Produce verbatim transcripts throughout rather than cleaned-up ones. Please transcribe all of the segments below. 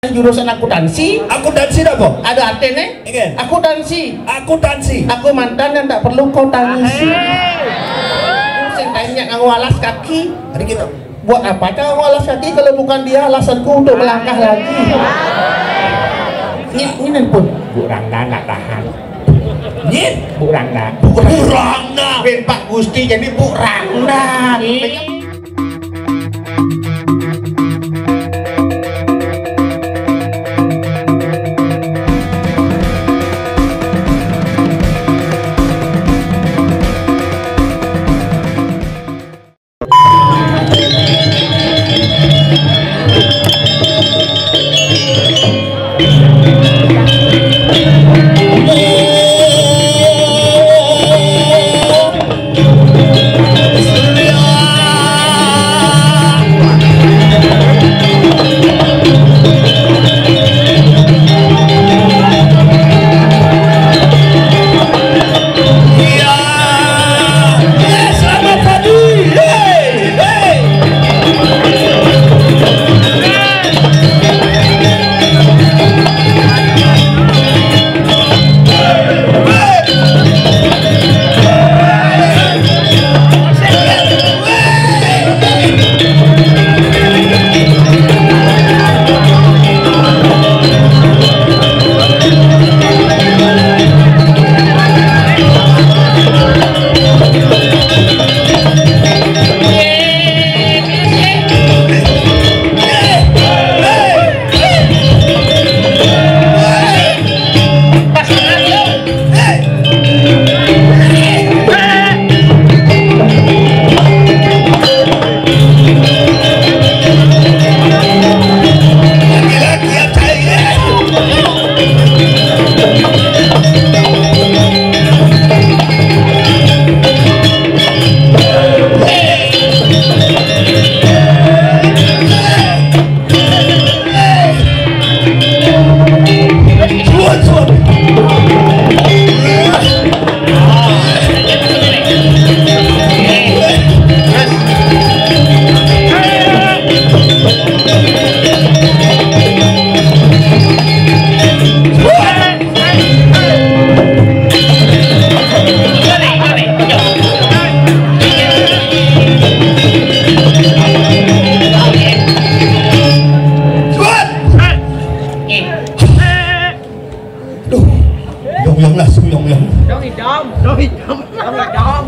Jurusan akuntansi. Akuntansi apa? Ada artinya? Iya. Akuntansi. Akuntansi. Aku mantan yang tak perlu kau tangisi. Sing tanya nganggo alas kaki. Hari kita. Buat apa kau alas kaki kalau bukan dia alasanku untuk melangkah lagi? Ini, ini pun. Bu Rangda nggak tahan. Nyit. Bu Rangda. Bu Rangda. Ben Pak Gusti jadi Bu Rangda. Duh, yong yong lah, sung yong yong. Dong idam. Dong idam. Dong idam.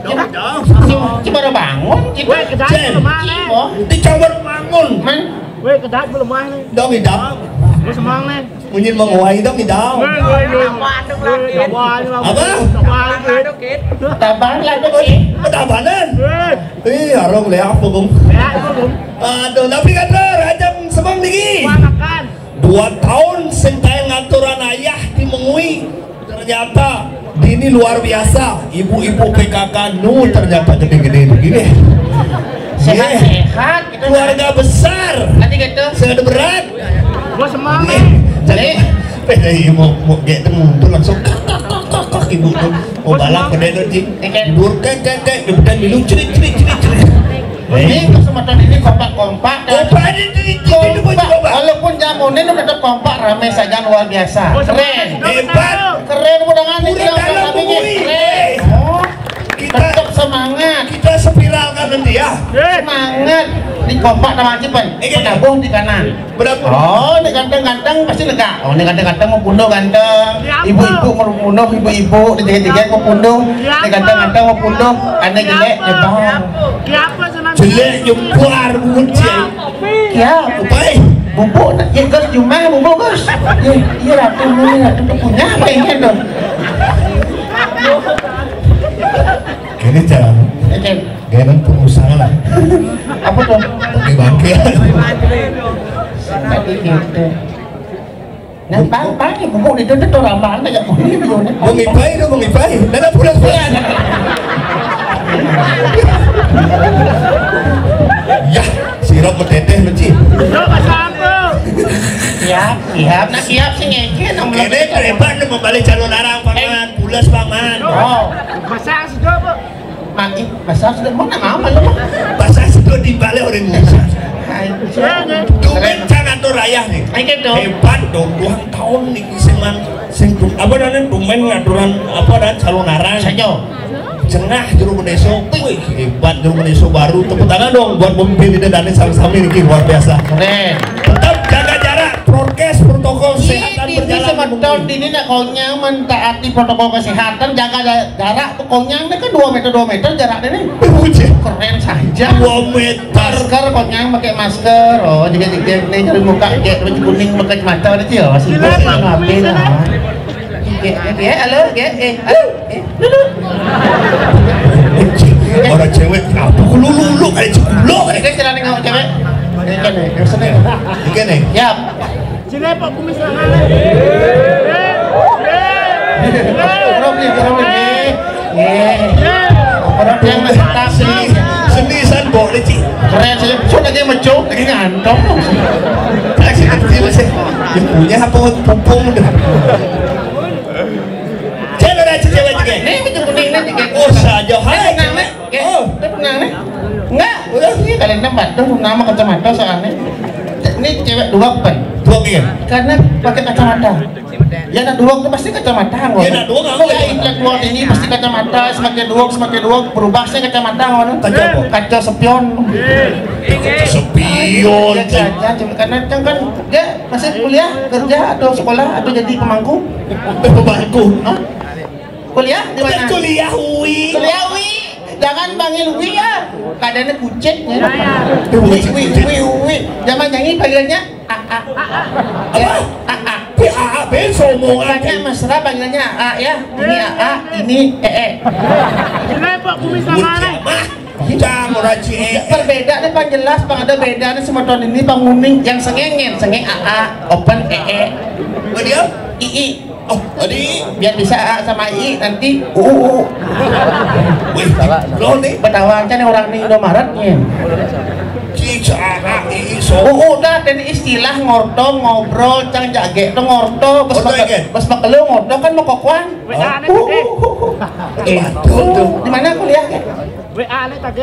Dong idam. Ci, ci baru bangun, ci. Weh, kedat Jen. Belum mana? Ci, oh. Dicawat bangun. Man. Weh, kedat belum mana? Dong idam. Weh, semang nih. Munyin menguai dong idam. Weh, weh, weh. Taban dong lagi. Weh, taban lagi. Apa? Taban lagi. Tabanan. Weh. Ih, arung lea apa, Bung? Lea apa, Bung? Aduh, tapi kata Rajang semang lagi. Wah, makan. Dua tahun sing kae ngaturan ayah di Mengwi. Ternyata dini luar biasa. Ibu-ibu P K K nu ternyata gede-gede begini. Sehat-sehat gitu. Keluarga besar. Nanti gitu. Sehat berat. Gua semangat. Nih, jadi, eh, mau, mau kayak temu tuh langsung kak, kak, kak, kak, kak, ibu tuh. Mau balap gede tuh, Cing. Iya. Dur, kek, kek, kek, kemudian milu, cerit, cerit, cerit, cerit. Ini kesempatan ini kompak-kompak dan kompak ini, ini, ini, ini, kompak. Walaupun jamu ini tetap kompak, ramai saja, luar biasa. Keren. Hebat. Keren, mudah-mudahan ini yang kami ini. Keren. Oh. Kita tetap semangat. Kita spiralkan nanti ya. Semangat. Di kompak sama Cipen. Iya. Penabuh di kanan. Berapa? Oh, ini ganteng-ganteng pasti lega. Oh, ini ganteng-ganteng mau punduh ganteng. Siapa? Ibu-ibu mau punduh, ibu-ibu, ini jelek-jelek mau punduh. Siapa? Ini ganteng-ganteng mau punduh, ane jelek, siapa? Hebat. Siapa? Siapa senang? Jelek, jembar, bungut, siapa? Siapa? Baik. Bubuk, ya, Gus, jumah, bubuk, Gus. Ya, iya, ratu, ini ratu, punya apa ini tuh? Kene jalan. Oke. Gaya pengusaha lah. Apa tuh? Oke, bangke. Tadi gitu. Nah, bang, bang, ibu mau dituntut orang mana ya? Mau ngipai tuh, mau ngipai. Dalam bulan puasa. Ya, sirop berteteh mesti. Siap, siap. Nah, siap sih ngeke. Ini kerebat nih membalik calon arang, Paman. Pulas, Paman. Oh. Masa sih, Bu? Maki, masa sudah mau nama lu? Masa sudah dibalik orang Indonesia. Hai. Tumen sangat Raya nih. Ayo gitu. Hebat dong, dua tahun nih sing man, sing tu-, apa namanya, tumen ngaturan apa dan calon arang. Saja. Jengah jero Beneso, wih, hebat jero Beneso baru. Tepuk tangan dong buat pemimpin ini dan sami-sami ini luar biasa. Keren. Tetap jaga jarak, prokes, protokol kesehatan ini berjalan. Semeton ini nak konyang mentaati protokol kesehatan, jaga ja-, jarak. Konyang ini kan dua meter, dua meter jaraknya nih. Keren saja. Dua meter. Masker, konyang pakai masker. Oh, juga juga nih cari muka, kayak baju kuning, pakai mata aja ya. Sih, ngapain lah. Oke, oke, halo, oke, eh, halo, eh, dulu. Orang cewek, apa ku lulu, lulu, kayak cekulo, kayak. Oke, silakan nengok cewek. Oke nih, maksudnya. Oke nih. Yap. Sini, Pak Kumis, tangan. Problem, problem, eh. Eh. Problem, tapi seni, seni san, Bok, ni, Cik. Keren saja. Sudah dia mecuk, dia ngantok. Tak sih, tak sih, masih. Dia punya apa, pupung tu? Cewek dah, cewek juga. Ni, macam kuning ni juga. Oh, saja. Hai, tenang, cewek. Oke, oh. Itu pernah nih? Enggak. Udah. Ini kalian nampak tuh nama kacamata soalnya. Ini cewek dua kan? Dua iya. Karena pakai kacamata. Ya, nak dua tuh pasti kacamata, ya, nak dua nggak. Ya, intelektual ini pasti kacamata, semakin dua, semakin dua, berubah sih kacamata, ngono. Kaca apa? Kaca sepion. Kaca sepion. Ya, saja, cuma karena kan, kan dia masih kuliah, kerja, atau sekolah, atau jadi pemangku. Pemangku. Hah? Kuliah di mana? Kuliah U I. Kuliah U I. Jangan panggil U I ya. Keadaannya kucing ya. Ui, ui, ui, ui. Zaman nyanyi panggilnya A A. Apa? Ya, A A. Ui, A A, besok omongan. Bukannya mesra panggilnya A A ya. Ini A A, ini E E. Kenapa kumis sama? Jangan, Raji. Perbedaan paling jelas, Bang, ada bedanya sama tahun ini, Bang Muning yang sengeng, sengeng A A, open E E. Oh, dia? I I. Oh, tadi. Biar bisa A sama I nanti U U U. Wih, lo nih. Betawa aja nih orang nih Indomaret nih. Cica, I I, so. U U dah, dan istilah ngorto, ngobrol, cang jage tuh ngorto. Bes ngorto, makan, iya. Bes makan lo ngorto kan mau kokoan. W A nih, U U U. Betul, betul. Di mana kuliah, Kak? W A nih, Kak.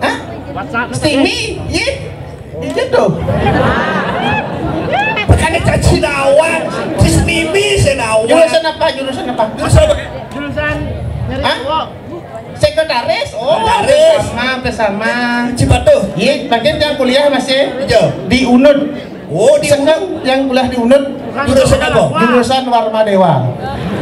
Hah? WhatsApp nih, Kak. Steamy, iya. Iya tuh. Bukannya caci lawan, cis mimi sih lawan. Jurusan apa? Jurusan apa? Jurusan apa? Jurusan nyari cowok. Sekretaris? Oh, sekretaris. Hampir sama, hampir sama. Cipatu. Iya, bagian yang kuliah masih. Iya. Di Unud. Oh, di Unud. Yang kuliah di Unud. Jurusan apa? Jurusan Warma Dewa.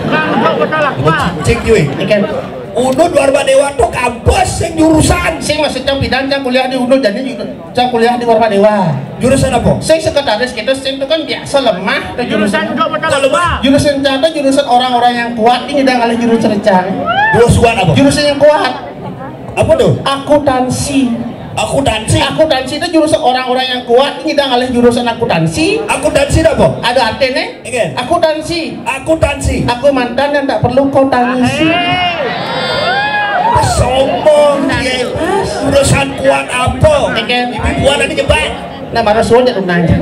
Bukan, bukan, bukan. Cik, cuy. Iya kan? Unud Warma Dewa tuh kampus sing jurusan. Sing maksudnya bidang yang kuliah di Unud, jadi Unud. Cang kuliah di Warma Dewa. Jurusan apa? Sing sekretaris kita, sing itu kan biasa lemah, tuh jurusan. Jurusan juga betul lemah. Jurusan Cang tuh jurusan orang-orang yang kuat, ini dah kali jurusan Cang. Jurusan apa? Jurusan yang kuat. Apa tuh? Akuntansi. Akuntansi? Akuntansi itu jurusan orang-orang yang kuat, ini dah kali jurusan akuntansi. Akuntansi itu apa? Ada artinya? Iya. Akuntansi. Akuntansi. Aku mantan yang tak perlu kau tangisi. Sombong dia. Urusan kuat apa? Iya. Ibu kuat tadi jebak. Nah, marah suara jatuh nanya.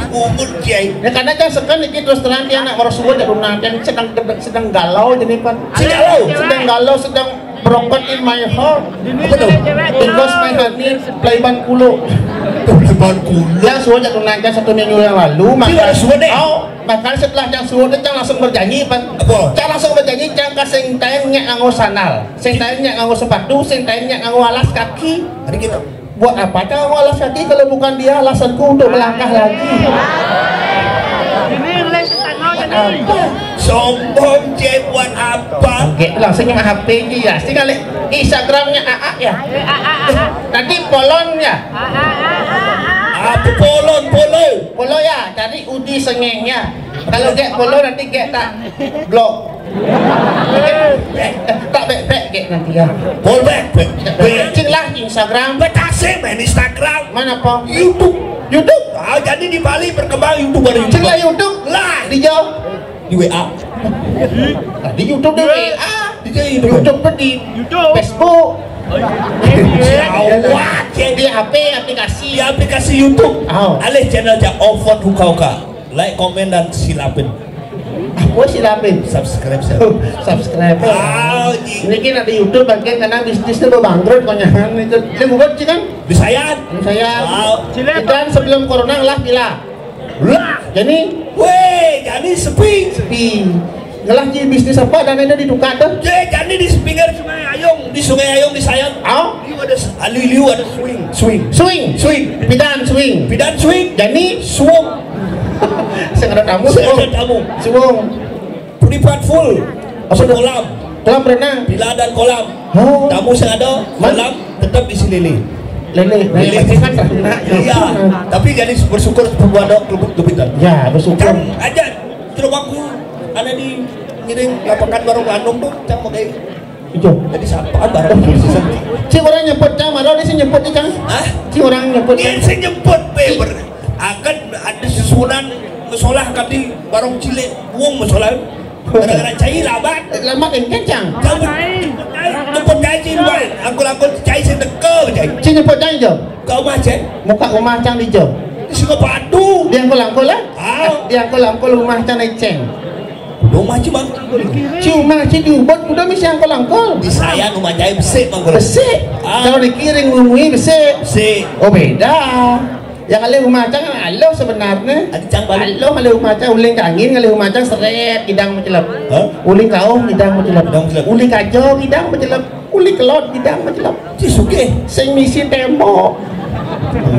Umur dia. Ya, karena kan sekarang ini terus terang dia anak marah suara jatuh nanya. Sedang, sedang galau jadi, Pak. Si galau? Sedang galau, sedang broken in my heart. Apa tuh? Because my heart ini playban kulo. Playban kulo. Yang suara jatuh nanya satu minggu yang lalu, maka suara deh. Oh, maka setelah yang suara, Cang langsung berjanji, Pak. Apa? Cang langsung berjanji, Cang ka sing taén nyak nganggo sandal, sing taén nyak nganggo sepatu, sing taén nyak nganggo alas kaki. Tadi kita. Buat apa Cang nganggo alas kaki kalau bukan dia alasanku untuk melangkah lagi? Ini mulai setan mau jadi. Apa? Sombong, Cek, buat apa? Oke, langsung yang H P aja ya. Sing kali Instagramnya A A ya. Nanti polon ya. Apa polon, polo? Polo ya, cari Udi Sengeng ya. Kalau gek polo nanti gek tak blok. Tak bek-bek gek nanti ya. Polo bek, bek, bek. Cing lah Instagram. Betase main Instagram. Mana po? YouTube. YouTube. Ah, jadi di Bali berkembang YouTuber, YouTuber. Cing lah YouTube. Lah. Di jauh. Di W A. Tadi YouTube di W A. Di YouTube. YouTube di YouTube. Facebook. Gawat, ya. Di H P aplikasi. Di aplikasi YouTube. Oh. Alih channel aja, Oven Huka Huka. Like, komen, dan silapin. Apa silapin? Subscribe, sir. Subscribe. Ah, ji. Ini kan ada YouTube, bagian karena bisnisnya udah bangkrut, banyak itu. Dia buat sih kan? Bisa ya? Bisa ya. Wow. Kita sebelum corona lah gila. Lah, jani? Weh, jani sepi. Sepi. Ngelah ji bisnis apa dan ada di tukar tu? Ye, jani di pinggir Sungai Ayung, di Sungai Ayung di Sayang. Ah? Liu ada s-, ah, liu, liu ada swing. Swing. Swing. Swing. Pidan swing. Pidan swing. Jani? Suung. Saya ada tamu. Saya ada tamu. Suung. Privat full. Apa tu? Kolam. Kolam renang. Villa dan kolam. Oh. Tamu saya ada, kolam tetap di sini. Lele. Lele. Lele kan renang. Iya. Tapi jadi bersyukur pembuat doang kelebut kepitan. Ya, bersyukur. Kan aja, coba aku ada di ngiring lapangan warung Landung tu, cang pakai Ijo. Jadi siapa barang? Cing orang nyebut cang, malah dia sih nyebut ni cang. Hah? Cing orang nyebut. Dia sih nyebut, be, ber-, akan ada susunan musola kati barong cilik, buang musola. Gara-gara cai labat. Labat engken cang. Jemput cai, jemput cai, cai, angkul-angkul cai sedekah cai. Cing nyebut cang ijo. Kau mah cai. Muka rumah cang di ijo. Di Singapadu. Di angkul-angkul lah. Ah. Di angkul-angkul rumah cang eceng. Kudu mah cuma. Cuma si jubot kudu misi angkol-angkol. Di saya nu manjai besik mangkol. Besik. Ah. Kalau dikiring ngumui besik. Besik. Oh, beda. Yang alih rumah cang kan alih sebenarnya. Adi cang balik. Alih alih rumah cang uling kangin, alih rumah cang seret kidang mencelep. Hah? Uling kauh kidang mencelep. Kidang mencelep. Uling kajo kidang mencelep. Uling kelot kidang mencelep. Ci sugih. Sing misi tembok.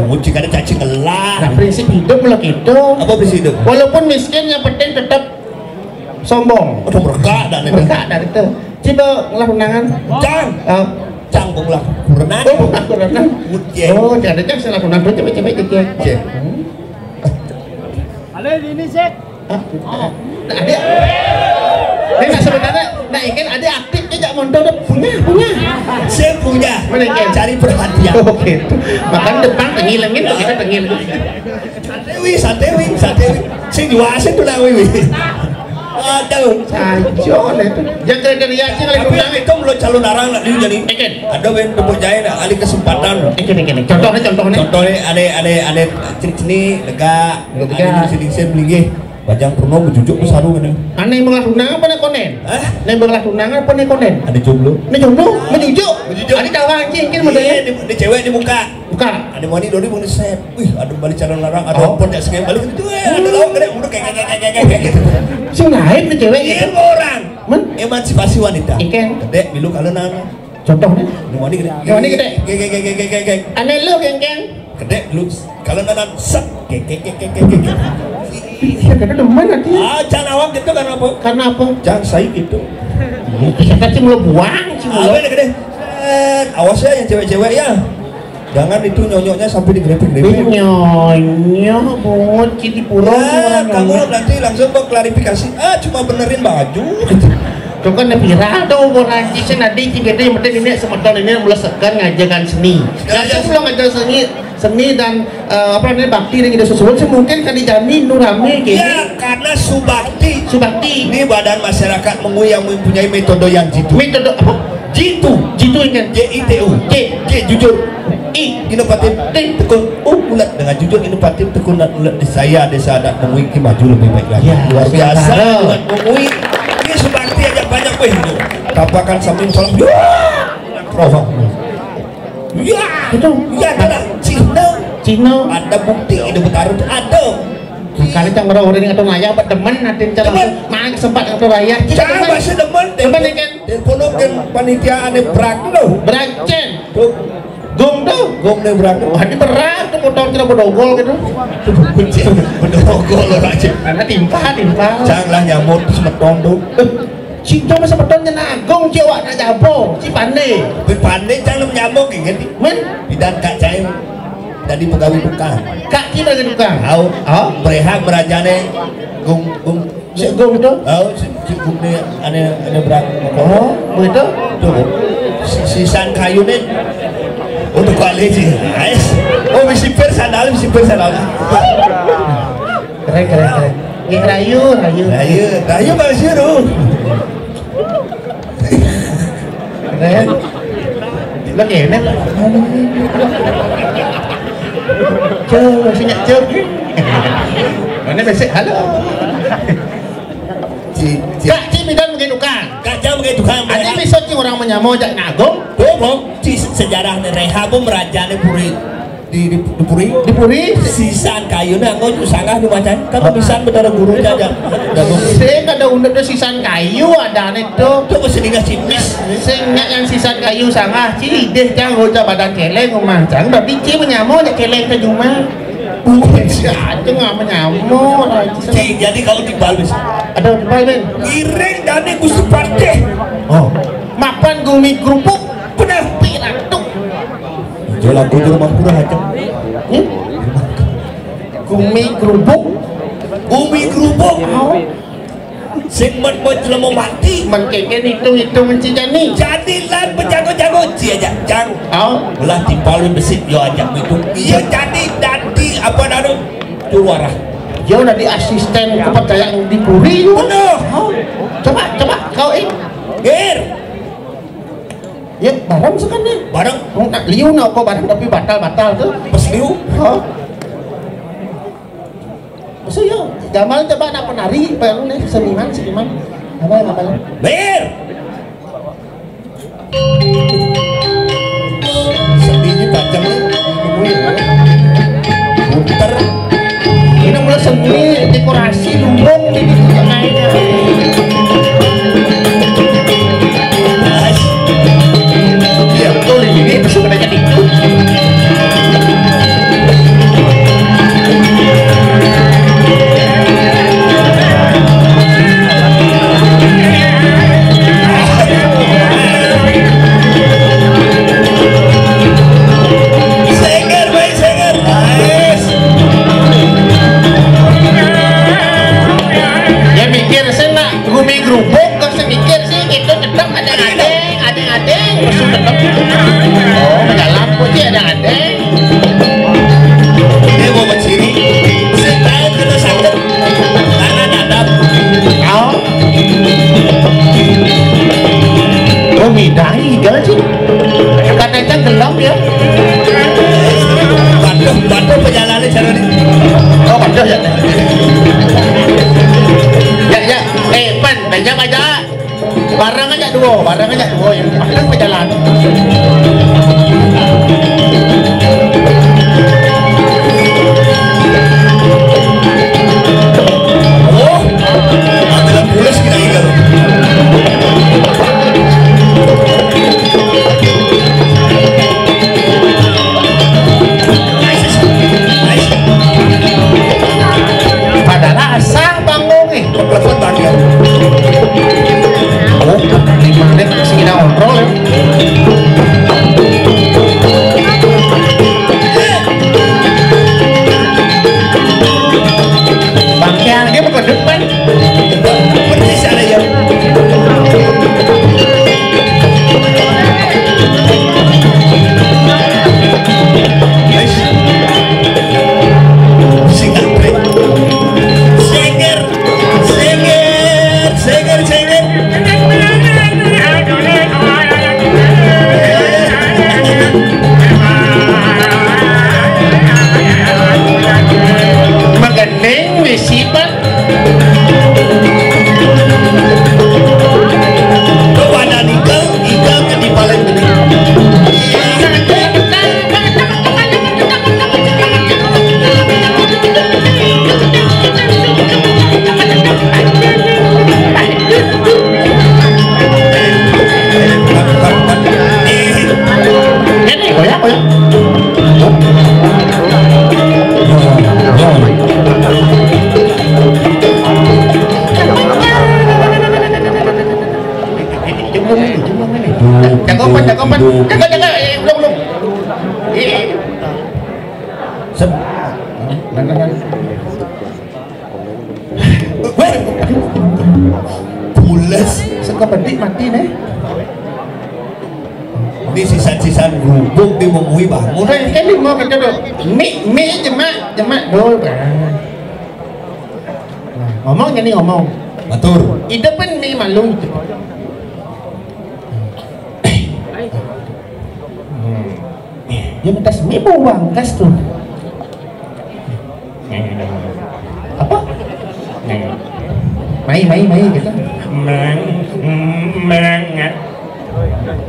Oh, jika ada cacing ngelah. Nah, prinsip hidup lah gitu. Apa prinsip hidup? Walaupun miskin yang penting tetap sombong. Aduh, merekak dah ni. Merekak dah kita. Cuba ngelah tunangan. Cang. Ah. Cang, bung lah kurenan. Oh, bung lah kurenan. Oke. Oh, jadi cang salah tunangan tu, coba-coba, coba. Cek. Hmm. Halo, ini cek. Ah, nah, dia. Ini nak sebenarnya, nak ingin ada aktif je, jak mondo dah punya, punya. Saya punya. Mana ingin? Cari perhatian. Oke. Makan depan tengil, tengil, kita tengil. Santai, wi, santai, wi, santai, wi. Sing jual sih tu lah, wi, wi. Aduh. Sajo lah itu. Yang kira-kira ya, sih, kalau tapi yang itu belum calon arang nak dulu jadi. Ikan. Ada wen tepuk jaya nak alih kesempatan. Ikan, ikan. Contohnya, contohnya. Contohnya, ada, ada, ada ciri-ciri lega. Lega. Ada ciri-ciri linggih. Bajang purno bejujuk tu saru kena. Aneh mengelah tunang apa nak konen? Hah? Aneh mengelah tunang apa nak konen? Ada jomblo. Nak jomblo, bejujuk. Bejujuk. Ada kawan cing, cing modalnya. Iya, di, di cewek di muka. Bukan. Ada moni doni moni set. Wih, ada balik calon larang, ada oh. Pun tak sengaja balik itu, eh, ada lawan kena udah kayak, kayak, kayak, kayak, kayak gitu. Sing lain ni cewek. Iya, gitu. Orang. Men? Emansipasi wanita. Ikan. Kedek, milu kalau nana. Contohnya? Ini moni gede. Ini moni gede. Geng, geng, geng, geng, geng, geng. Aneh lu, geng, geng. Kedek lu. Kalau nana set. Geng, geng, geng, geng, geng, geng. Iya, karena demen nanti. Ah, jangan awak gitu karena apa? Karena apa? Jangan saya gitu. Iya, kita cuma buang, cuma. Apa gede? Set. Awas ya yang cewek-cewek ya. Jangan itu nyonyoknya sampai digerepek-gerepek. Nyonyok, bungut, cidi purong, ya, orang kamu nyonyok. Nanti langsung mau klarifikasi. Ah, cuma benerin baju. Itu kan viral tuh, orang cicing nanti cing gede, yang penting ini semeton ini mulai segan ngajarkan seni. Nah, ya, sebelum ngajar seni, seni dan, eh, apa namanya, bakti yang kita susun, sih mungkin kan dijamin nu rame, gitu. Ya, karena subakti. Subakti. Ini badan masyarakat Mengwi yang mempunyai metode yang jitu. Metode apa? Jitu. Jitu kan? J I T U. J. J jujur. I inovatif. T tekun. U ulet dengan jujur inovatif tekun dan ulet di saya desa adat Mengwi ki maju lebih baik lagi. Ya, luar biasa. Sementara. Dengan Mengwi. Ini subakti aja banyak weh ini. Tapakan sambil sholat. Ya. Rohong. Ya. Itu. Ya, ada lah. Cina. Cina. Ada bukti ini bertaruh. Ada. Kali cang orang-orang yang atau ngayah, apa demen, nanti cang demen. Langsung main sempat atau raya. Cang demen. Masih demen, demen. Demen ya kan? Teleponokeun panitia anu berat tu. Berat, Cen. Tuh. Gong tu. Gong anu berat tu. Wah, ini berat tu, motor kira bedogol gitu. Tuh, Cen. Bedogol orang, Cen. Karena timpa, timpa. Cang lah nyamut semeton tu. Eh, si Jong semeton nya nagong, si awak nak jabo, si pandai. Tapi pandai cang nyamuk ingat ni. Men? Bidan kak cai. Jadi pegawai tukang. Kak cai pegawai tukang. Au. Au. Berehak berajane gong, gong. Si gong tu? Au, si, si gong ni anu, anu berat. Oh, begitu? Tu. Si, si san kayu ni. Untuk kuali si. Ais. Oh, bisi per sandal, bisi per sandal. Keren, keren, keren. Ini rayu, rayu. Rayu, rayu bang siru. Keren. Lo kene. Cuk, sini, Cuk. Mana besok? Halo. Ci, ci. Kak, ci bidan mungkin tukang. Kak, jam mungkin tukang. Ada bisa ci orang menyamo jak nagong. Tuh, Bang. Ci sejarah ni Reha pun meraja ni puri. Di, di, di puri. Di puri. Sisan kayu nah, engko sanggah nu macan. Kan bisa betara guru jajan. Sing kada undut tu sisan kayu ada nih tu. Tu mesti dikasih mis. Sing nak yang sisan kayu sanggah, ci idih cang roja badan celeng rumah cang, tapi ci menyamo aja celeng ke rumah. Bukan si aja nggak menyamo. Ci, jadi kalau di Bali ada di Bali, men. Iring dan Gusti Patih. Oh, mapan gumi kerupuk. Benar. Piratu. Jual aku di rumah kurang aja. Hmm? Gumi kerubuk. Gumi kerubuk. Sing men buat jelema mati. Mengkeke hitung-hitung menci jani. Jadi lan bejago-jago ci aja jang. Oh. Lah timpal besit yo aja itu. Iya jadi dadi apa nanu? Tuwarah. Yo dadi asisten kepercayaan di puri. Bener. Oh. Coba, coba kau, eh. Gir. Ya, barang sekali. Barang. Oh, nak liu nak kok barang tapi batal-batal tu. Pas liu. Ha. Maksud ya, gamal coba nak penari, baru nih seniman, seniman. Apa yang apa? Lir. Seni ini tajam nih. Puter. Ini mulai seni dekorasi lumbung ini juga kayaknya. Iya, betul ini, ini bisa menanya itu. Seger, baik, seger. Nice. Ya mikir sih nak gumi gerubuk kok semikir sih gitu tetap ada adeng, ada adeng, terus tetap. Oh, mendalam kok sih ada adeng. Dia mau menciri, saya tahu kita sakit karena dadap. Oh. Oh, midai, gak sih? Katanya gelap ya. Waduh, waduh, pejalannya cara ini. Oh, waduh ya. Ya, ya. Eh, Pan, banyak aja. Barang aja dua, barang aja dua yang paling berjalan. Oh, ada pulas kita ini. Padahal asal bangun. Oh, lima menit masih kita kontrol ya. Bangkian dia bukan depan. Persis ada ya. Guys. Sing antre. Seger, seger, seger, seger. Magending wis sipat. Kepada Nika, Nika ke di paling gede. Ini koyak, koyak. Ini, ini, ini, ini. Jago, Pan, jago, Pan. Jago, jago. Eh, belum, belum. Eh. Sep. Nah, nah, nah. Weh. Pules. Sekepedik mati nih. Ini sisan-sisan gubuk di memui bangun. Eh, kan di mau kerja tuh. Mi, mi jemak, jemak dulu, Bang. Nah, ngomong jadi ngomong. Matur. Ida pun mi malu. Hmm. Ya, bekas mi bau bangkas tuh. Apa? Mai, mai, mai, gitu. Merang, merang,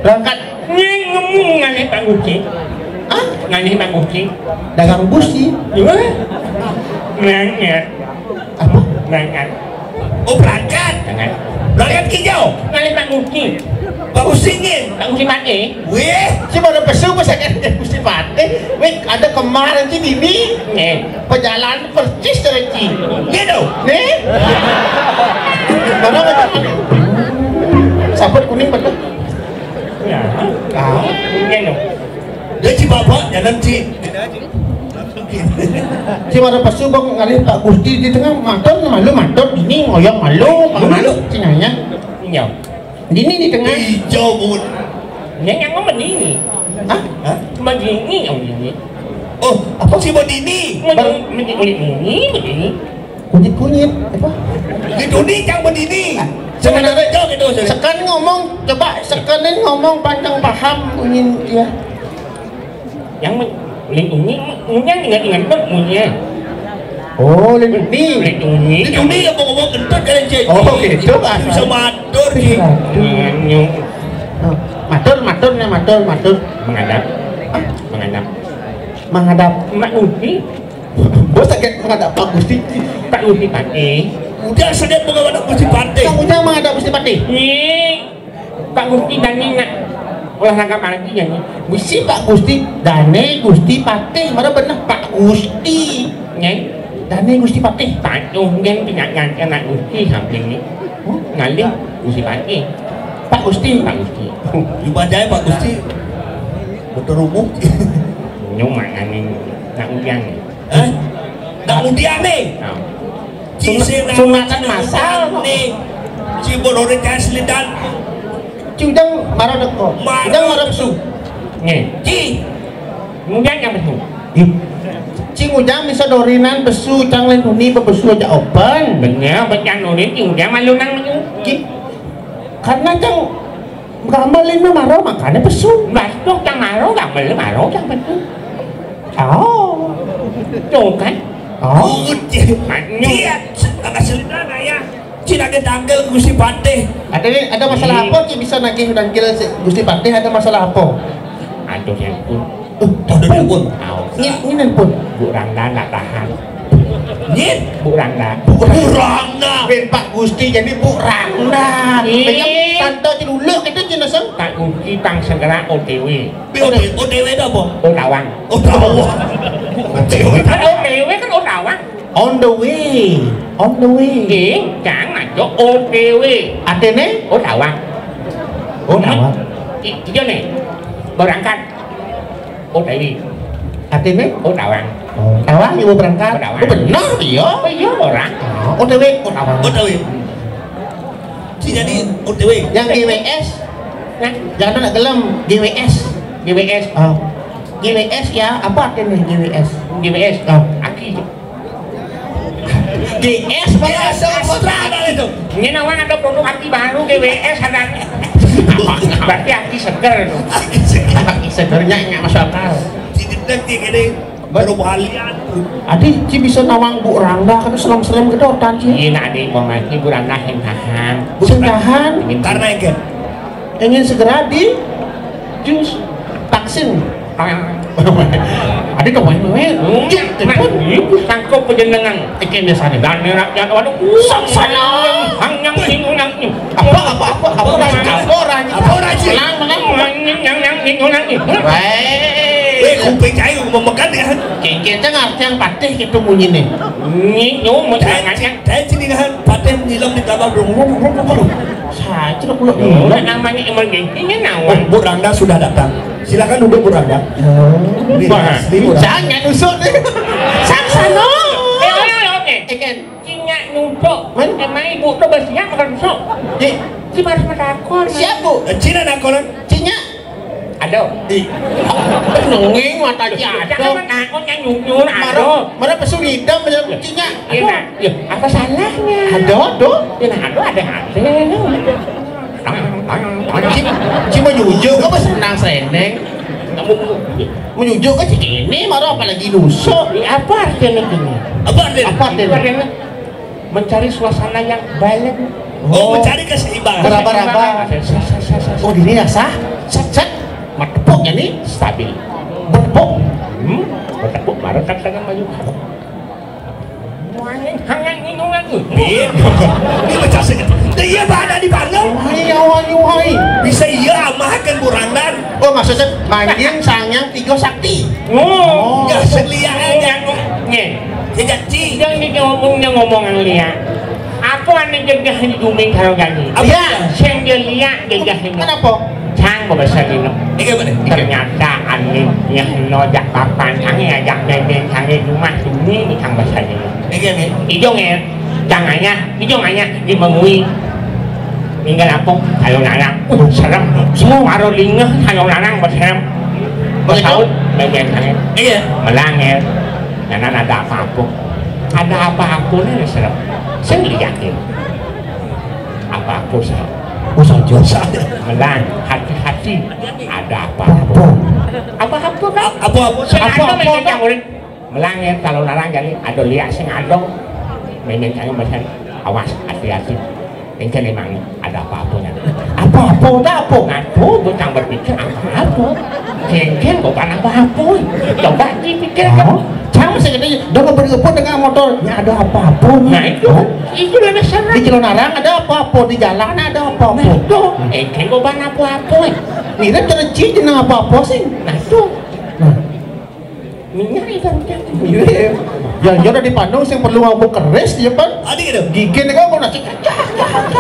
berangkat. Nying ngomong ngalih Pak Guci. Ah? Ngalih Pak Gusti. Dagang busi. Nanya. Apa? Nanya. Oh, berangkat. Jangan. Berangkat kijau. Ngalih Pak Gusti. Pak Gusti ngin. Pak Gusti mati. Wih. Si baru pesu pas ada Gusti mati. Wih, ada kemarin si Dini. Nih. Pejalan persis dari si. Gitu. Nih. Mana macam. Sabut kuning betul. Ya. Ah. Gitu. Dia si bapak jalan si. Si mara pesu bang ngalih Pak Gusti di tengah matur malu matur ini ngoyong malu malu. Malu. Sinanya. Iya. Dini di tengah. Hijau bun. Ini yang ngomong ini. Hah? Hah? Begini yang ini. Oh, apa si begini? Begini, begini, begini. Kunyit-kunyit apa? Di dunia yang begini. Sebenarnya jauh gitu. Sekan ngomong, coba sekanin ngomong panjang paham ingin ya. Yang men- lindungi, punya ingat-ingat pun punya. Oh, lindungi. Lindungi. Di dunia yang mau ngomong kentut kalian cek. Oh, gitu, Pak. Bisa matur sih. Aduh. Nganyung. Oh, matur, matur nih, matur, matur. Menghadap. Hah? Menghadap. Menghadap. Mak Uti. Bos sakit menghadap Pak Gusti. Pak Gusti Patih. Udah sakit menghadap Gusti Patih. Kamu jangan menghadap Gusti Patih. Nih. Pak Gusti Dani nak olahraga pagi ya nih. Gusti Pak Gusti Dane Gusti Patih, mana benar Pak Gusti. Nih. Dane Gusti Patih. Patih kan tidak nyangka nak Gusti samping ni. Huh? Ngalih Gusti Patih. Pak Gusti. Pak Gusti. Jumpa jaya Pak Gusti. Betul rubuh. Nyuma nani nak ujian ni. Eh? Nak ujian ni. Nah. Sunatan masal ni. Ci bolore cai selidan. Ci ujang mara deko. Ujang mara pesu. Nge. Ci. Ujang yang pesu. Ih. Ci ujang bisa dorinan pesu cang len uni bepesu aja open. Bener, becan uni ci ujang malu nang menyuki. Karena cang Gamel ini maro makanya pesu. Mas tuh yang maro gamel maro yang pesu. Oh. Tuh kan. Oh. Udah. Maknya. Iya, agak selera ya. Cina ke tanggal Gusti Patih. Ada ni, ada masalah apa? Ci bisa nagih dangkil si Gusti Patih ada masalah apa? Aduh ya ampun. Uh, dah dah pun. Tahu. Ini ini pun. Bu Rangda nak tahan. Nyit. Bu Rangda. Bu Rangda. Ben Pak Gusti jadi Bu Rangda. Ih. Pegang tante celuluk itu jenisnya. Pak Gusti tang segera O T W. P O T W, O T W itu apa? Otawang. Otawang. Kan O T W kan Otawang. On the way. On the way. Ih, jangan jo O T W. Artinya? Otawang. Otawang. Iya nih. Berangkat. O T W. Artinya? Otawang. Oh, tawang ibu berangkat. Otawang. Oh, benar iya. Oh iya orang. Oh, O T W, Otawang. O T W. Si jadi O T W. Yang G W S. Nah, jangan nak gelem G W S. G W S. Oh. G W S ya, apa artinya G W S? G W S. Oh. Aki. G S bahasa Australia itu. Ini nawang ada produk aki baru G W S ada. Berarti aki seger tuh. Aki segernya nggak masuk akal. Jadi nanti gini baru balian. Adi, ci bisa nawang Bu Rangda kan serem-serem kedotan ci. Iya nak adik mau ngaji Bu Rangda yang tahan. Sing tahan. Karena yang Ingin segera di jus vaksin. Ada kawan gue. Cek telepon. Ibu sangkau pejenengan. Ikan biasanya. Dan rakyat waduh. Saksana. Hang yang ingulang. Apa apa apa apa orang apa orang apa orang sih? Menang menang. Yang yang ingulang. Weh. Weh kuping saya mau makan ya. Kengkeng tengah yang patih itu bunyi nih. Ini nyo mau jangan yang. Saya sini kan patih nyilam di kamar belum. Saya tidak punya. Namanya emergency-nya nawan. Oh, Bu Rangda sudah datang. Silakan duduk Bu Rangda. Ini asli Bu Rangda. Jangan usut. Saksana. Eh, oke, oke. Ikan. Cina nuntuk. Emang ibu tuh bersiap makan besok. Di. Si harus matakon. Siap, Bu. Cina nakon. Cina. Aduh. Di. Nenging mata dia. Jangan matakon yang nyunyun. Aduh. Mana pesu hitam macam Cina. Iya, apa salahnya? Aduh, aduh. Iya, aduh ada hati. Ci, ci mau jujur, kau senang seneng. Mau jujur kan ini marah apalagi dosa. Apa artinya gini? Apa artinya? Apa artinya? Mencari suasana yang balance. Oh, mencari keseimbangan. Beraba-raba. Oh, gini ya sah. Set set. Matepuk ya nih. Stabil. Matepuk. Hmm? Betepuk bareng kan tangan maju. Wah, ini hangat ini, hangat ini. Iya. Ini macam saya. Iya, Pak, ada di panggung. Wahai, wahai, wahai. Bisa iya, amah kan burangan. Oh, maksudnya manggil sangyang tiga sakti. Oh. Ya, selia aja. Nih. Tidak, Ci. Jangan dia ngomong, dia ngomong yang lihat. Apa ane jegah di bumi kalau gani? Apa? Iya. Sing dia lihat jegah ini. Kenapa? Cang bahasa dino. Iya, bener. Ternyata ane nyahno jak papan, ane ajak bebek, ane rumah sini, cang bahasa dino. Iya, men. Ijo ngel, cang ayah, ijo ayah di mengui. Ninggal apa? Kalau larang, uh, serem. Semua baru lingah, kalau larang berserem. Begitu? Bertaut, bebek, ane. Iya. Melangel. Jangan ada apa-apa. Ada apa-apa nih serem. Saya yakin. Apa-apa serem. Oh, saja. Melang, hati-hati. Ada apa-apa. Apa? Apa-apa kan? A-, apa-apa? Saya ada apa-apa, mencari Pak? Murid. Melang ya, kalau larang jadi ada liak sing ada. Memang saya macam awas, hati-hati. Engke memang ada apa-apanya. Apa-apa, tak apa. Nah, tuh, gue cang berpikir apa-apa. Kengkeng kok kan apa-apa. Coba dipikirkan. Oh, cang masih gede, udah mau beri apa dengan motor? Ya ada apa-apa nih. Nah, itu. Oh. Itu udah dasar. Di Cilonarang ada apa-apa, di jalan ada apa-apa. Nah, itu. Engke kok kan apa-apa. Mirip tereci jeneng apa-apa sih. Nah, itu. Nah. Minyak ikan cacing. Iya. Ya, ya udah dipandang sing perlu ngomong keris ya, Pan. Adi gitu. Gigi nih kok nasi.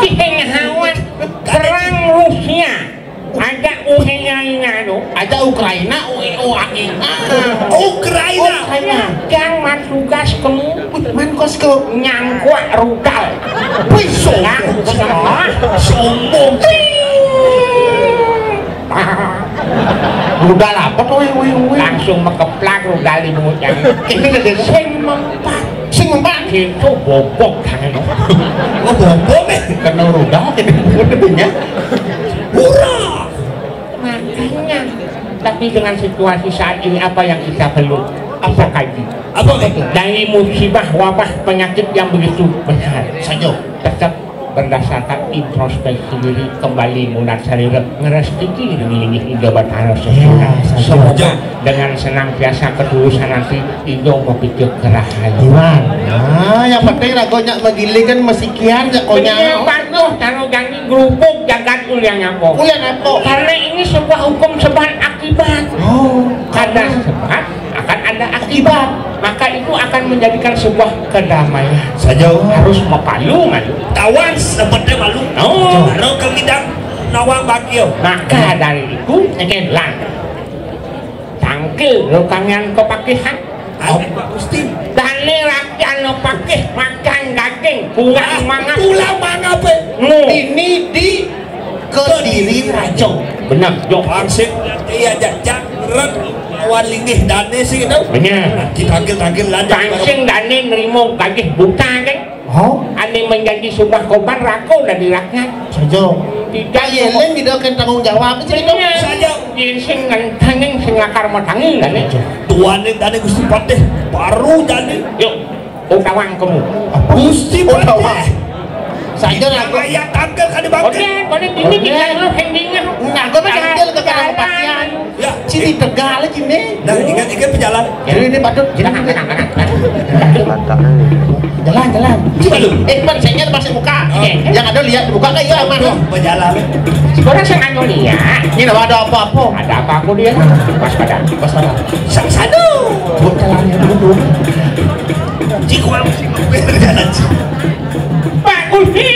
Ih, ngahawan. Perang Rusia. Ada Ukraina, no. Ada Ukraina, U E O A I A. Ukraina. Ukraina. Yang man tugas kamu. Man kos ke nyangkua rudal. Wih, sombong. Nah, sombong. Rudal apa tuh, wih, wih, wih? Langsung mekeplak rudal di mulutnya. Ini gede. Sing mempan. Sing mempan. Itu bobok kan. Oh, bobok, eh. Kena rudal, jadi bobok gedenya. Hurrah! Makanya, tapi dengan situasi saat ini, apa yang kita perlu? Apa kaji? Apa itu? Dari musibah, wabah, penyakit yang begitu besar. Saja. Tetap berdasarkan introspeksi diri, kembali munat sarira, ngerestiki ring linggih Ida Batara Sesuna. Ya, saja. Semoga dengan senantiasa ketulusan hati, Ida mapikir kerahayu. Iwan. Nah, yang penting raga nyak magiling kan masikian, nyak konyang. Bener, patuh, cara gani grubug jagat ulian apa? Ulian apa? Karena ini sebuah hukum sebab akibat. Oh. Ada sebab, akan ada akibat. Maka itu akan menjadikan sebuah kedamaian. Saja. Harus mapalu malu. Tawan seperti malu. Oh. Baru ke bidang nawang bagio. Maka dari itu, ekelan. Tangkil rukangan kepakihan. Apa, Gusti? Dane rakyat no pakih makan daging, kurang mangap. Kurang mangap, eh. Ini di Kediri Rajo. Benar, Jok. Pangsing, iya, jak, jak, ren, lawan linggih dane sih, gitu. Benar. Kita tangkil-tangkil lanjut. Pangsing dane nerima gaji buta, kan? Oh? Ane menjadi sumpah korban rako dari rakyat. Saja. Tidak. Iya, lain tidak akan tanggung jawab, itu, gitu. Benar. Saja. Yen sing ngentengin sing lakar matangi, kan? Tuan ini dane Gusti Patih, baru jadi. Yuk. Utawang kamu. Gusti Patih. Saja lah, kok. Ayah tangkil kan dibangkit. Oke, boleh tinggi, tinggal lu pendingnya. Nah, gue mah tangkil ke dalam kepatian. Ya. Sini tegal aja nih. Nah, ingat-ingat pejalan. Jadi ini patut. Tenang, tenang, tenang. Jalan, jalan. Coba lu. Eh, Pan, saya ingat masih buka. Oh. Yang ada lihat buka kan iya, Mas. Pejalan. Sebenarnya saya nggak lihat. Ini ada apa-apa. Ada apa aku dia? Pas pada. Pas pada. Sang sadu. Buat jalannya dulu. Cikuang. Pak Gusti.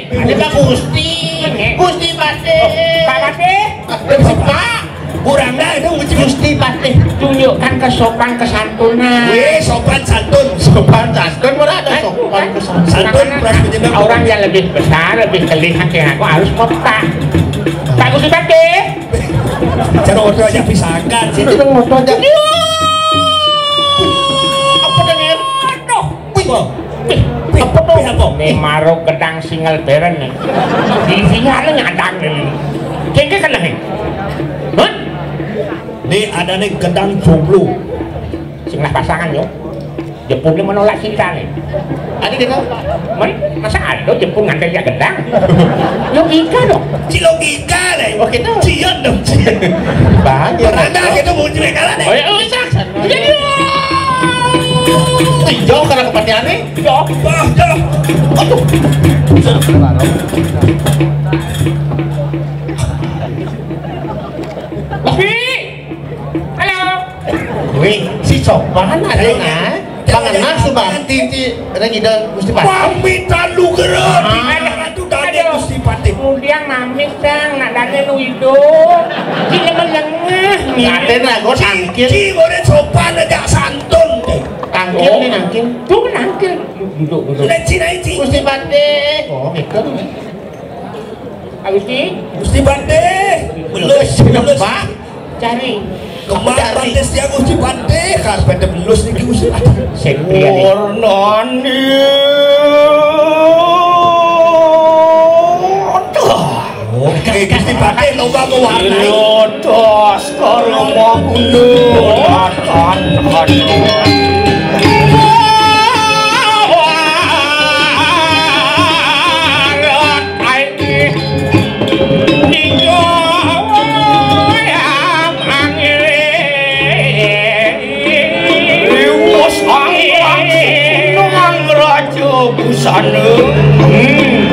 Ada Pak Gusti. Gusti Patih. Pak Patih. Pak. Kurang dah itu, Gusti. Gusti Patih. Tunjukkan kesopan kesantunan. Weh, sopan santun. Sopan santun, mana ada sopan kesantunan? Santun, orang yang lebih besar, lebih kelihatan yang aku harus kompak. Pak Gusti Patih. Cara oto aja pisakan. Situ dong, oto aja. Apa dengan? Aduh. Wih. Wih. Apa tuh? Wih, apa? Nih, maro gedang single parent nih. Di sini ada nyadang nih. Kengke kena nih. Hah? Nih, ada nih gedang jomblo. Sing lah pasangan, yo. Jepun ini menolak cinta nih. Ada kita? Men, masa ada Jepun nganter dia gedang? Logika dong. Ci logika deh. Oh, gitu. Cian dong, cian. Bahaya. Berada gitu, mau jelek kalah deh. Oh, ya, oh, sak, Iya, iya. Iya, karena kepatihannya. Iya, iya, iya. Aduh. Pi. Halo. Wih, si Coban ada, nah. Pangenah Subakti ti Reng Ida Gusti Patih. Pamit alu gera, ah. Di mana tu dade Gusti Patih? Kemudian mamit, Kang, nak dade nu idup. Ci lengeh-lengeh. Raden Rago tangkil. Ci, boleh sopan aja santun. Tangkil nih, nangkil. Tuh, nangkil. Duduk, duduk. Lain Cina, Ci. Gusti Patih. Oh, mikir. Gusti. Gusti Patih. Belus, belus. Pak. Cari. Kembar Patih Setia Gusti Patih, karpet belus niki Gusti Patih. Sing priya niki. Warnane. Oke, Gusti Patih loba mewarnai. Lotos karma guna. Aduh. Iwas angkang nang raja busana. Hmm.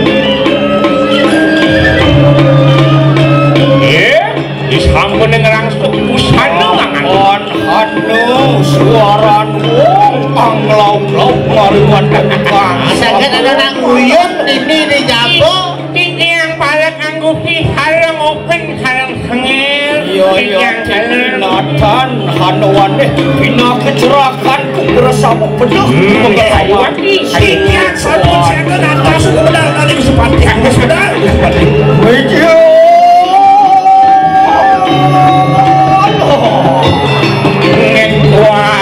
Eh, disampun ngrangsuk busana mangan. Kon anu suaran wong anglauk-lauk maruan kang. Saged ada nang uyut ini di jaba. Titiang parak anggupi harang open harang sengir. Iya, iya. Titiang jalan. Natan hanuan deh. Pina kecerakan ku berasa bebeduh. Hmm. Pengalaman. Titiang satu siaga nata sudah kali Gusti Patih. Sudah. Iya. Ngetuan.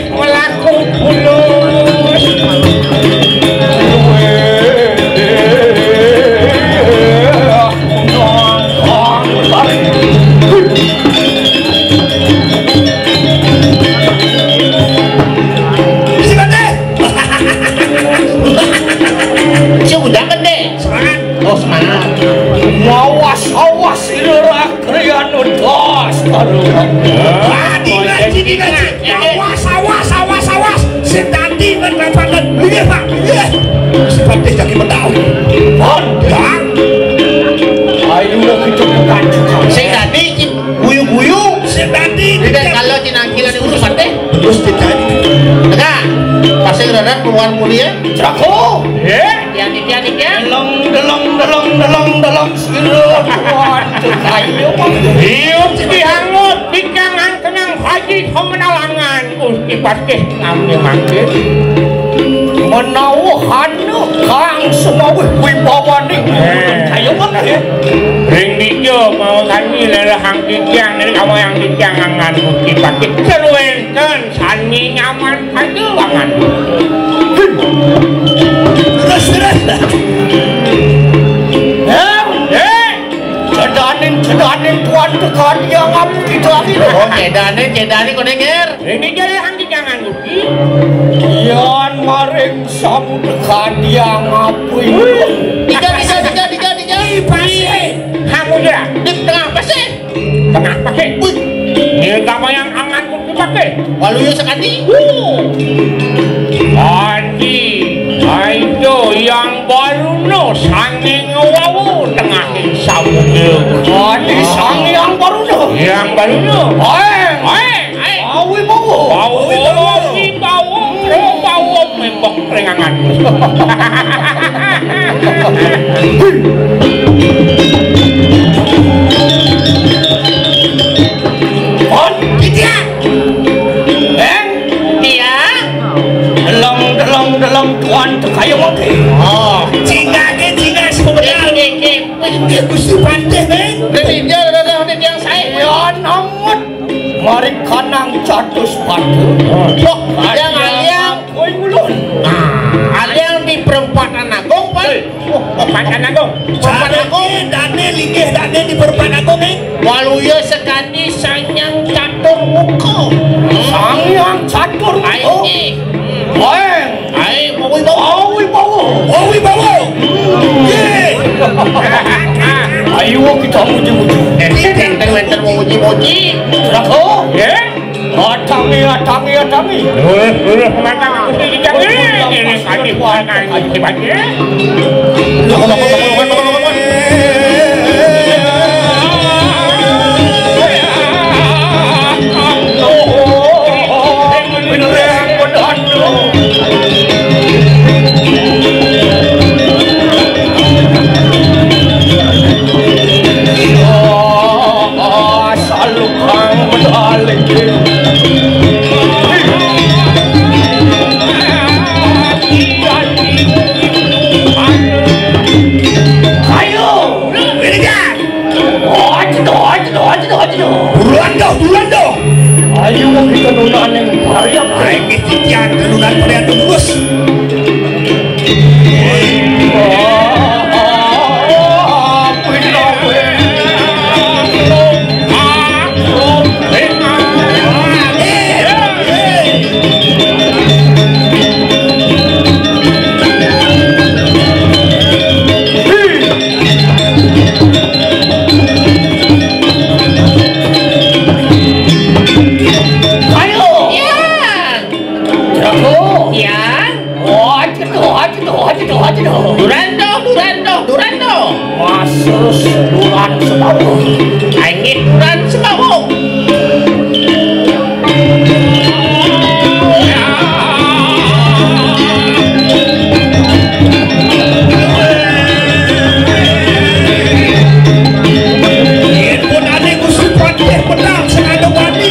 Melaku bulus. Isi baté. Si udah gedé. Semangat. Oh, semangat. Awas, awas, ira krian udas. Aduh. Ah, dingaji, dingaji. Awas, awas, awas, awas. Sing dadi nang kapanan. Iya, Pak. Iya. Seperti jadi mendaun. Pondang. Ayo, kita bukan juga. Sing dadi, guyu-guyu. Sing dadi. Tidak kalau cinangkilan itu seperti. Terus dicari. Tengah. Pasir darat keluar mulia. Ceraku. Eh? Tian, tian, tian. Delong, delong, delong, delong, delong. Sira tuan cekayu. Hiup dihangut, pikangan kenang haji pemenalangan. Gusti Patih ngambil mangkir. Menawa hana kang semawih wibawaning. Eh. Ayo mangkir. Ring dija mau kami lelahang titiang, ring awayang titiang angan Gusti Patih. Seruwenten. Sami nyaman aja banget. Terus, terus. Eh, eh. Cedanin, cedanin tuan tekan yang apa kita ini? Oh, cedanin, cedanin kau denger. Ini jadi hang jangan Gusti. Yan maring samudra kadiang apa ini? Tiga, tiga, tiga, tiga, tiga. Di pasir. Samudra. Di tengah pasir. Tengah pasir. Wih. Ini kamu yang angan ku dipakai. Waluya sakadi. Wuh. Adi, ayo yang baru no sanging wawu tengah samudra. Adi sang yang baru no. Yang baru no. Oi. Oi. Awi bawa. Bawa. Bawa. Bawa. Bawa. Bawa. Membok ringangan. Pon, Titiang. Eh? Tiang. Delong, delong, delong, tuan tekayu mati. Oh, cingga ke, cingga sebenarnya. Oke, oke. Gusti Patih, eh? Titiang, titiang, titiang, saya. Ya, namun. Mari kanang catus padu. Wah, yang aliang. Kowe ngulun. Nah, aliang di perempatan agung, Pak. Hei. Oh, perempatan agung. Perempatan agung. Dane linggih dane di perempatan agung, eh. Waluya sekadi sanyang catur muka. Sanyang catur muka. Ayo, eh. Weh. Ae, mau wibawa. Mau wibawa. Mau wibawa. Ye. Ayo kita muji-muji. Enten wenten muji-muji. Rako. Ya. Atangi, atangi, atangi. Lurus, lurus pematang aku sih dijangi. Ini kaki bukan kaki sifatnya. Bangun, bangun, bangun, bangun, bangun, bangun. Beneran, beneran. Salukang medalik. Ayo, ini kan. Oh, aduh, aduh, aduh, aduh. Buruan dong, buruan dong. Ayo, kita nuna neng pariak. Ayo, kita jangan nuna pariak terus. Ayo. Yan. Jago. Yan. Wah, aduh, aduh, aduh, aduh, aduh. Duranto, Duranto, Duranto. Mas terus Duran Sepawo. Angin Duran Sepawo. Yen pun ane Gusti Patih pedang sing ado wani.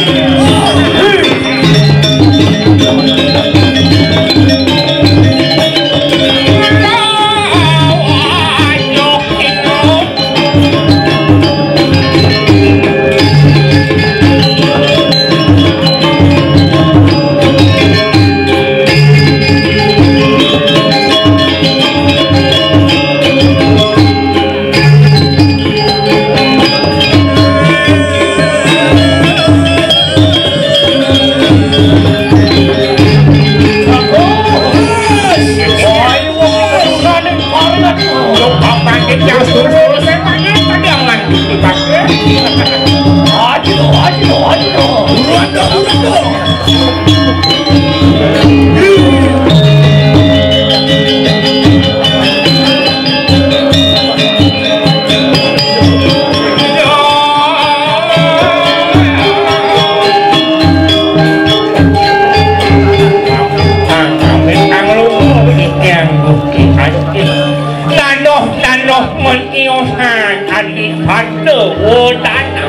Nanoh-nanoh meniusan adi pada wodana.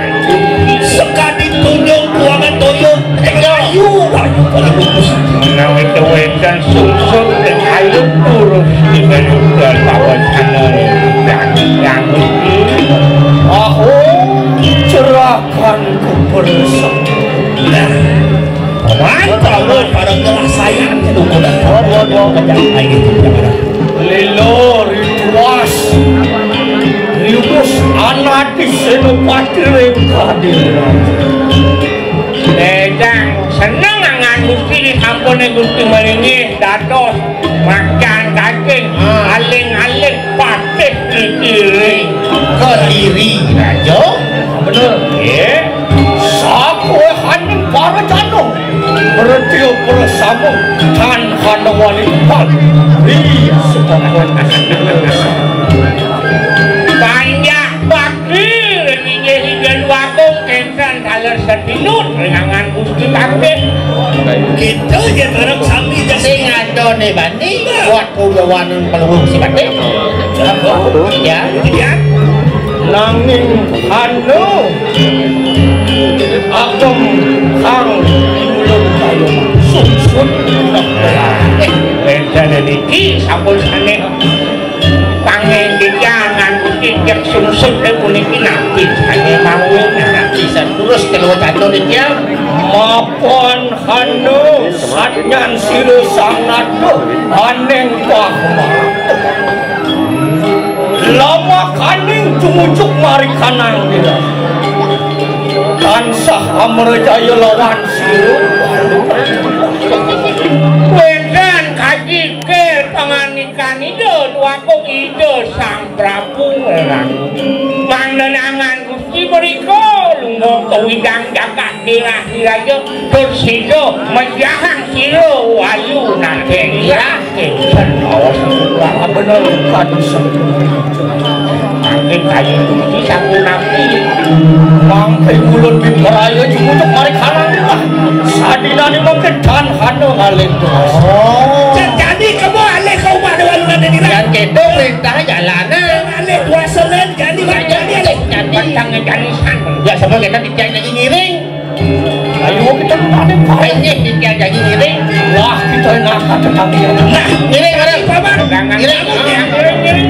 Sekadi tunjung buangan toyo. Ayu, ayu, pada bagus. Menawi kewedan sungsung dan ayu turus di baludan lawan anane. Yang, yang. Aho, cerahkan kepersa. Nah. Mantap, para gelah sayang itu kuda. Ayo, jangan. Lelo rituas. Riwus anati senopati ring kadir. Dejang seneng angan Gusti disampune Gusti maringi dados macan cacing. Ah. Aling-aling patih Kediri. Kediri, Raja. Bener. Nggih. Sapuhaning para jana. Berarti bersama tan hana wali pal. Iya, sepakat. Panjak bakti, ring inggih Ida Dwagung, kenten taler sedinut, rinangan Gusti Patih. Kita ya bareng sami, sing ada ne bani, buat kudawanan peluru si Patih. Ya. Ya. Nanging anu agem kang ulun kaya sungsut. Eh, wénten niki sampun sané pangendikan Gusti cek sungsut puniki nabi sané mawon nabi saturus kelawan catur niki. Mapan Hanu satyan sira sangat aning pahma. Lamakaning tumujuk marikanang dira. Tansah amrejaya lawan sira. Wénten kajike panganikan Ida Aku Ida Sang Prabu Werang. Manenangan Gusti mriko lungguh kawidang jagat Diraja tur sida mejahang sira wayu nadeng. Iya, kinten. Awas, bener, kadusen. Mangkin kayu Gusti sampun napi. Mangke ulun Bibaraya jumujuk mari kalang. Sadinane mangke dan hana ngalih. Oh. Jani kemo alih ka umah Dewa Lungan Deni. Yang kedo perintah jalanan. Alih dua senen jani, jani alih. Jani. Pantang ngejani san. Ya, sama kita tidak lagi ngiring. Ayo kita tadi paringgih titiang janji ngiring. Wah, kita enak aja kami. Nah, ngiring bareng. Paman. Ngiring. Ngiring, ngiring.